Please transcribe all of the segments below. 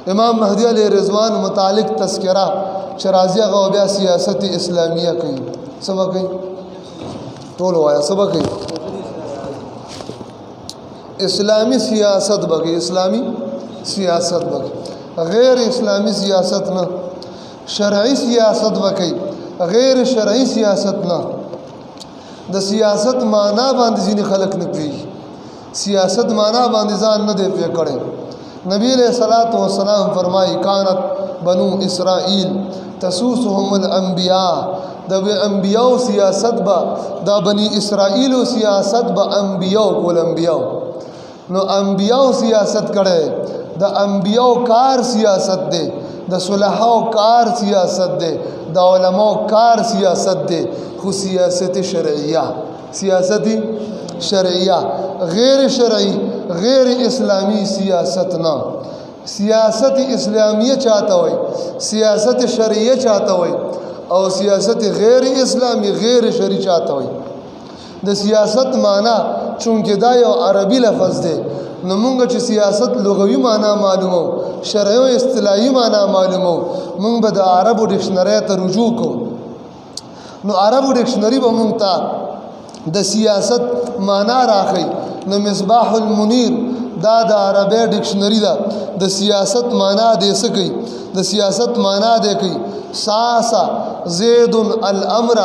امام مهدی علیه رضوان متعلق تذکرہ چې راځي، هغه بیا سیاست اسلامیه کوي. څه به کوي؟ ټول وایا، څه به کوي؟ اسلامی سیاست به کوي، اسلامی سیاست به کوي، غیر اسلامی سیاست نه، شرعي سیاست به کوي، غیر شرعي سیاست نه. د سیاست معنا باندې ځینې خلک نه کوي، سیاست معنا باندې ځان نه دی پوه کړی. نبی علیہ الصلوۃ والسلام فرمایي، کانت بنو اسرائیل تسوسهم الانبیاء، د انبیاء سیاست به، د بنی اسرائیل سیاست به انبیاء کول. انبیاء نو انبیاء سیاست کړي، د انبیاء کار سیاست دی، د صلحاو کار سیاست دی، د علماو کار سیاست دی، خو سیاست شرعیه، سیاست شرعیه، غیر شرعي غیر اسلامی سیاست نه. سیاست اسلامیه چاته وای، سیاست شرعیه چاته وای، او سیاست غیر اسلامی غیر شرعي چاته وای؟ د سیاست معنا چونکه دا یو عربي لفظ دی، نو مونږ چې سیاست لغوي معنا معلومو، شرعي او اصطلاحي معنا معلومو، مونږ به د عربو ډکشنری ته رجوع کوو. نو عربو ډکشنری به مونږ ته د سیاست معنا راخی. نو مصباح المنیر دا د عربی ډکشنری ده، د سیاست معنا دی څه کوي؟ د سیاست معنا دی کوي، ساس زید الامر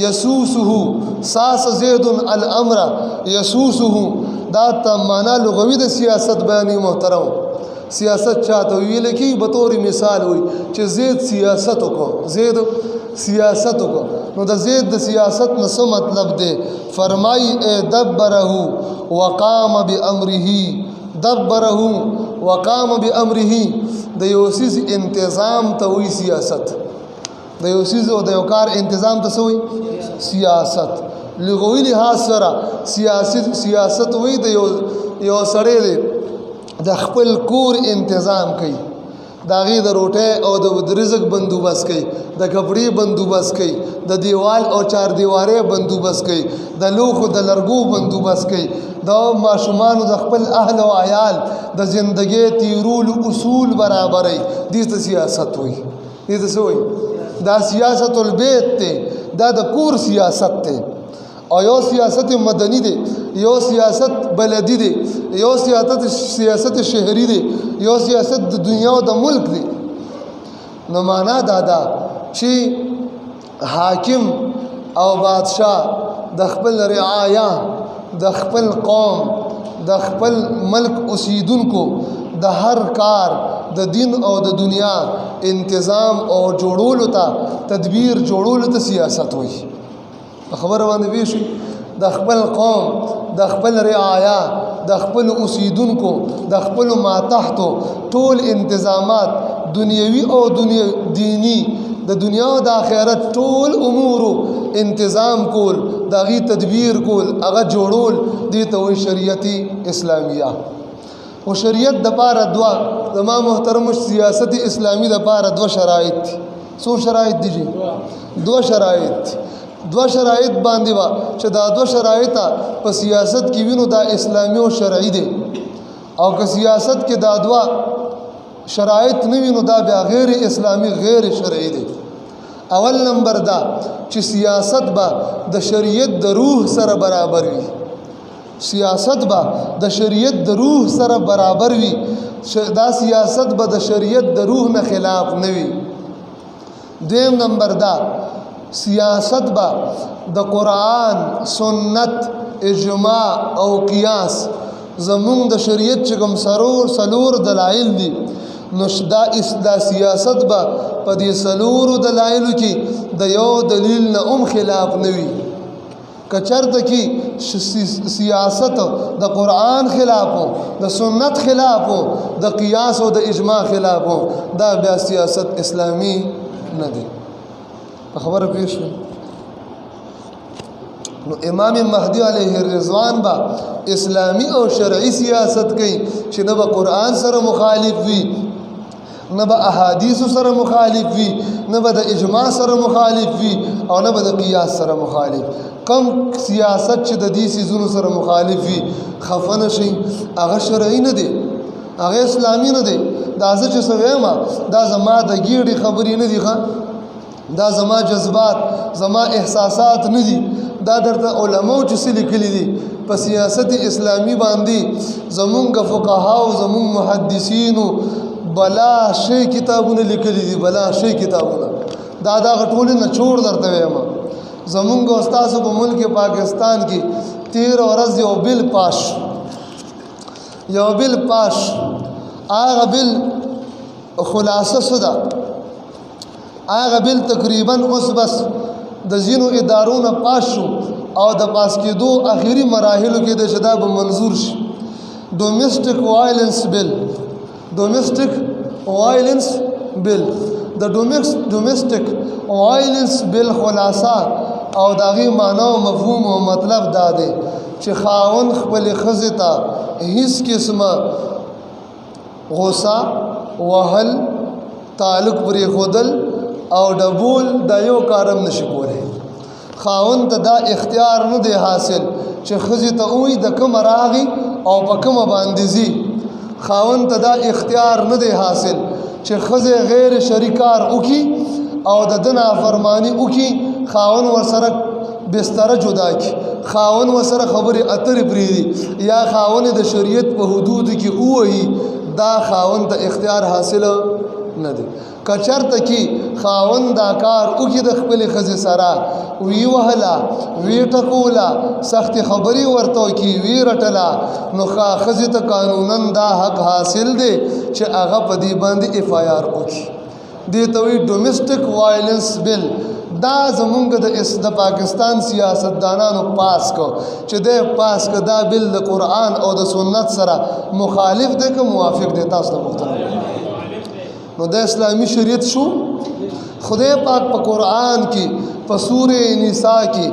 یسوسه، ساس زید الامر یسوسه. دا ته معنا لغوي د سیاست بیانې. محترم، سیاست چاته ویل کی؟ به طور مثال وي چې زید سیاست وکړو، زید سیاست وکړو، نو د زید د سیاست نه څه مطلب دی؟ فرمای، اے دبره وقام بامره، دبره وقام بامره. د یو څیز انتظام ته وی سیاست، د یو څیز او د یو کار انتظام ته څه وی؟ سیاست. لغوي لحاظ سره سیاست وی د یو سړی دی، د خپل کور انتظام کوي، د هغې د روټۍ او د رزق بندوبست کوي، د کپړې بندوبست کوي، د دیوال او چار دیوارۍ بندوبست کوي، د لوښو د لرګو بندوبست کوي، د ماشومانو د خپل اهل او عیال د زندګۍ تیرولو اصول برابروي. دې ته سیاست وایي. دې ته څه وایي؟ دا سیاست البیت دی، دا د کور سیاست دی. او یو سیاست مدني دی، یو سیاست بلدي دی، یو سیاست شهري دی، یو سیاست د دنیا او د ملک دی. نو معنا دا ده چې حاکم او بادشاه د خپل رعایا، د خپل قوم، د خپل ملک اوسیدونکو د هر کار د دین او د دنیا انتظام او جوړولو ته، تدبیر جوړولو ته سیاست وایي. خبره باندې پوه شئ؟ د خپل قوم، د خپل رعایا، د خپل اوسیدونکو، د خپل ماتحتو ټول انتظامات دنیوي او دنیا دینی، د دنیا او د آخرت ټول امور انتظام کول، د هغې تدبیر کول، هغه جوړول، دې ته وایي شریعت اسلامیه. خو شریعت د پاره دوه، زما محترم، سیاست اسلامی د پاره دوه شرایط دي. څو شرایط دي جی؟ دوه شرایط دي. دوه شرایط باندې وا چې دا دوه شرایط په سیاست کې وینو، دا اسلامي او شرعي دي، او که سیاست کې دا دوه شرایط نه وینو، دا بیا غیر اسلامي غیر شرعي دي. اول نمبر دا چې سیاست به د شریعت د روح سره برابر وي، سیاست به د شریعت د روح سره برابر وي، دا سیاست به د شریعت د روح نه خلاف نه وي. دویم نمبر دا سیاست به د قرآن، سنت، اجماع او قیاس، زمونږ د شریعت چې کوم څلور دلایل دي، نو دا سیاست به په دې څلورو دلایلو کې د یو دلیل نه هم خلاف نه وي. که چرته کې سیاست د قرآن خلاف، د سنت خلاف، د قیاس او د اجماع خلاف، دا بیا سیاست اسلامی نه دی. په خبره پوه شئ؟ نو امام مهدی علیه الرضوان با اسلامی او شرعي سیاست کوي چې نه به قرآن سره مخالف وي، نه به احادیث سره مخالف وي، نه به د اجماع سره مخالف وي، او نه به د قیاس سره مخالف. کم سیاست چې د دې څیزونو سره مخالف وي، خفه نه شي، هغه شرعي نه دی، هغه اسلامي نه دی. دا زه چې څه وایم، دا زما د ګیډې خبرې نه دي، ښه، دا زما جذبات، زما احساسات نه دي، دا درته علماو چې څه لیکلي دي په سیاست اسلامی باندې. زمونږ فقهاو، زمونږ محدثینو بلا شی کتابونه لیکلي دي، بلا شی کتابونه. دا دغه ټولې نچوړ درته وایم. زمونږ او ستاسو په ملک پاکستان کې تېره ورځ یو بل پاش، یو بل پاش، هغه بل خلاصه څه ده؟ هغه بل تقریبا اوس بس د ځینو ادارو نه پاس شو او د پاس کېدو اخري مراحلو کې دی چې دا به منظور شي. ډومېسټک وایلنس بل، ډومېسټک وایلنس بل، د ډومېسټک وایلنس بل خلاصه او د هغې معنا او مفهوم او مطلب دا دی چې خاوند خپلې ښځې ته هیڅ قسمه غوسه، وهل، تعلق پرېښودل او ډبول دا یو کار هم نشي کولی. خاوند ته دا اختیار نه دی حاصل چې ښځې ته ووایي د کومه راغی او په کومه باندې ځي. خاوند ته دا اختیار نه دی حاصل چې ښځې غیر شرعي کار وکړي او د ده نافرماني وکړي، خاوند ورسره بستره جدا کړي، خاوند ورسره خبرې اترې پرېږدي، یا خاوند د شریعت په حدودو کې ووهي. دا خاوند ته اختیار حاصل نه دی. که چېرته کې خاوند دا کار وکړي د خپلې ښځې سره، وی وهله، وی ټکوله، سختې خبرې ورته وکړي، وی رټله، نو ښځې ته قانونا دا حق حاصل دی چې هغه په دې باندې اف آی آر وکړي. دې ته وایي ډومېسټک وایلنس بل. دا زمونږ د پاکستان سیاستدانانو پاس کو چې دی پاس کو. دا بل د قرآن او د سنت سره مخالف دی که موافق دی؟ تاسو ته پوښتنه. نو د اسلامي شریعت شو. خدای پاک په قرآن کې په سورې نساء کې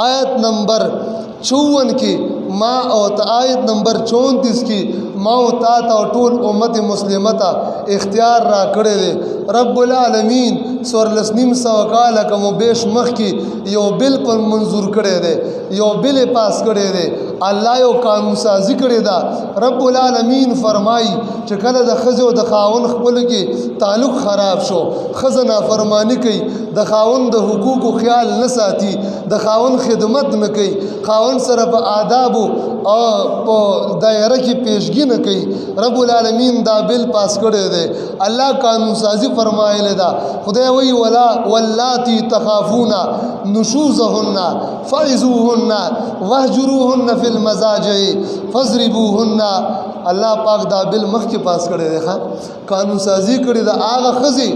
آیت نمبر 54 کې ما او ته، آیت نمبر 34 کې ما او تا ته او ټول امت مسلمه ته اختیار را کړی دی. رب العالمین 1450 کاله کم و بیش مخکې یو بل پر منظور کړی دی، یو بل یې پاس کړی دی. الله یو قانون سازي کړې ده. رب العالمین فرمایي چې کله د ښځې او د خاوند خپلو کې تعلق خراب شو، ښځه نافرماني کوي، د خاوند د حقوقو خیال نه ساتي، د خاوند خدمت نه کوي، خاوند سره په آدابو او په دایره کې پیشګي نه کوي، رب العالمین دا بل پاس کړی دی. الله قانون سازي فرمایلې ده. خدای وایي ولا واللاتی تخافون نشوزهن فعظوهن واهجروهن فی المضاجع فاضربوهن. الله پاک دا بل مخکې پاس کړی دی، ښه قانون سازي کړې ده. هغه ښځې،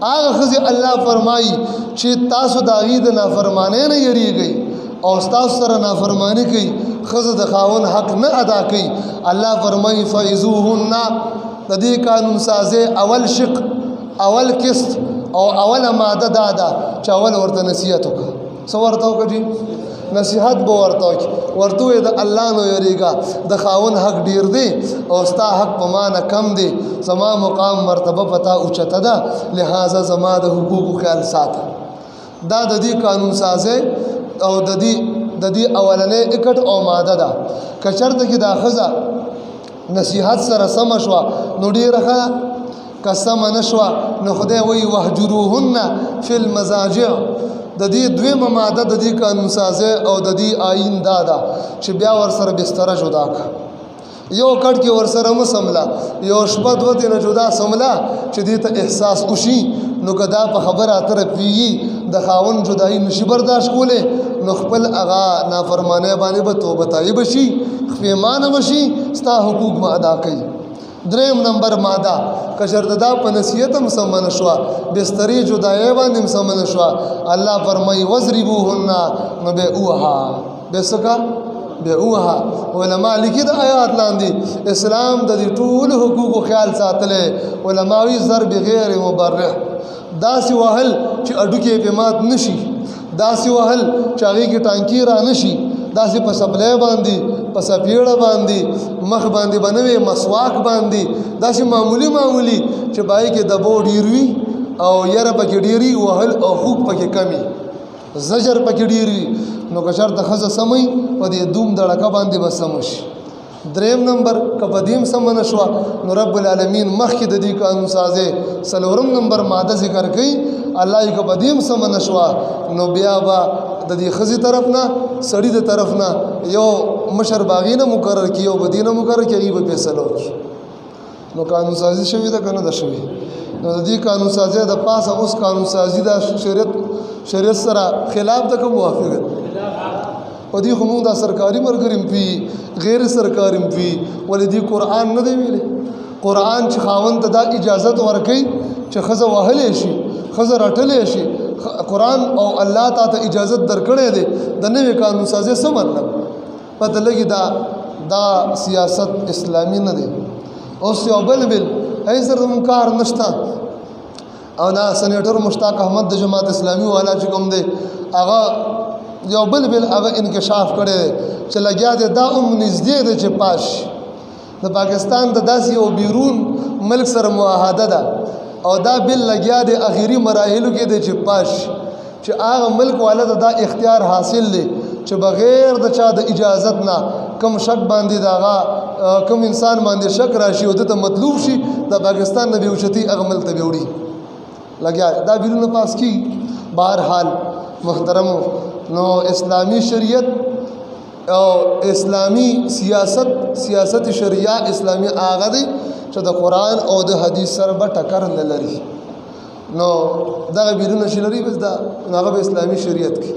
هغه ښځې الله فرمایي چې تاسو د هغې د نافرمانۍ نه یریږئ او ستاسو سره نافرماني کوي، ښځه د خاوند حق نه ادا کوي، الله فرمایي فعظوهن. د دې قانون سازۍ اول شق، اول قسط او اوله ماده دا ده چې اول ورته نصیحت وکړه. څه ورته وکړه جي؟ نصیحت به ورته وکړي، ورته ووایي د الله نه ویرېږه، د خاوند حق ډېر دی او ستا حق په ما نه کم دی، زما مقام مرتبه په تا اوچته ده، لهذا زما د حقوقو خیال ساته. دا د دې قانون سازۍ او د دې اولنۍ اکټ او ماده ده. که چېرته کې دا ښځه نصیحت سره سمه شوه نو ډېره ښه ده، که سمه نه شوه نو خدای وایي واهجروهن فی المضاجع. د دې دویمه ماده د دې قانون سازۍ او د دې آیین دا ده چې بیا ورسره بستره جدا کړه، یو کټ کې ورسره مه سمله، یو شپه دوه دینه جدا سمله چې دې ته احساس وشي. نو که دا په خبره اتره پیږي، د خاوند جدایي نشي برداشت کولی، نو خپل هغه نافرمانۍ باندې به توبه تایبه شي، پښېمانه به شي، ستا حقوق به ادا کوي. دریم نمبر ماده، که چېرته دا په نصیحت هم سمه نه شوه، بسترې جدایۍ باندې هم سمه نه شوه، الله فرمایي واضربوهن، نو بیا ووهه، بیا څه کا؟ بیا ووهه. علما لیکي د آیات لاندې اسلام د دې ټولو حقوقو خیال ساتلی. علما وایي ضرب غیر مبرح، داسې وهل چې هډوکي یې پرې مات نه شي، داسې وهل چې هغې کې ټانکې را نه شي، داسې په سپلی باندې، په سپېړه باندې، مخ باندې به نه وي، مسواک باندې، داسې معمولي معمولي چې په هغې کې دبو ډېر وي او یره پکې ډېر وي، وهل او خوک پکې کم وي، زجر پکې ډېر وي. نو که چېرته ښځه سمه وي په دې دوم دړکه باندې به سمه شي. دریم نمبر کپدیم سم نشوا، نو رب العالمین مخکې د دې قانون سازه سلورم نمبر ماده ذکر کړي، الله یې کپدیم سم نشوا نو بیا با د دې خزي طرف نه، سړی د طرف نه یو مشر باغی نه مقرر کی او بدینه مقرر کی، به فیصله وکړي. نو قانون سازي شوی ده کنه ده شوی؟ نو د دې قانون سازي د پاسه اوس قانون سازي د شریعت سره خلاف ده کوم موافقت؟ په دې خو موږ دا سرکاري مرګریم پی، غیر سرکاریم پی، ولې دې قرآن نه دی ویلي؟ قرآن چې خاوند ته دا اجازت ورکوي چې ښځه وهلی شي، ښځه رټلی شي، قرآن او الله تا ته اجازت درکړی دی، د نوې قانون سازي څه مطلب؟ پته لګي دا سیاست اسلامي نه دی. اوس یو بل بل هیڅ زموږ کار نشته، او دا سنیټر مشتاق احمد د جماعت اسلامي والا چې کوم دی، هغه یو بل بل هغه انکشاف کړی دی چې لګیا دی، دا هم نږدې دی چې پاش د پاکستان د داسې یو بیرون ملک سره معاهده ده، او دا بل لګیا دی اخیری مراحلو کې دی چې پاش، چې هغه ملک والا ته دا اختیار حاصل دی چې بغیر د چا د اجازت نه کم شک باندې داغه کم انسان باندې شک راشي او دته مطلوب شي، د پاکستان نه به اوچتي هغه ملک ته به وړي. لګیا دا بلونه پاس کی. بهرحال محترم، نو اسلامی شریعت او اسلامی سیاست، سیاست شریعه اسلامی هغه دی چې د قرآن او د حدیث سره به ټکر نه لري. نو دغه بیلونه چې لري، بس دا هغه به اسلامي شریعت کې.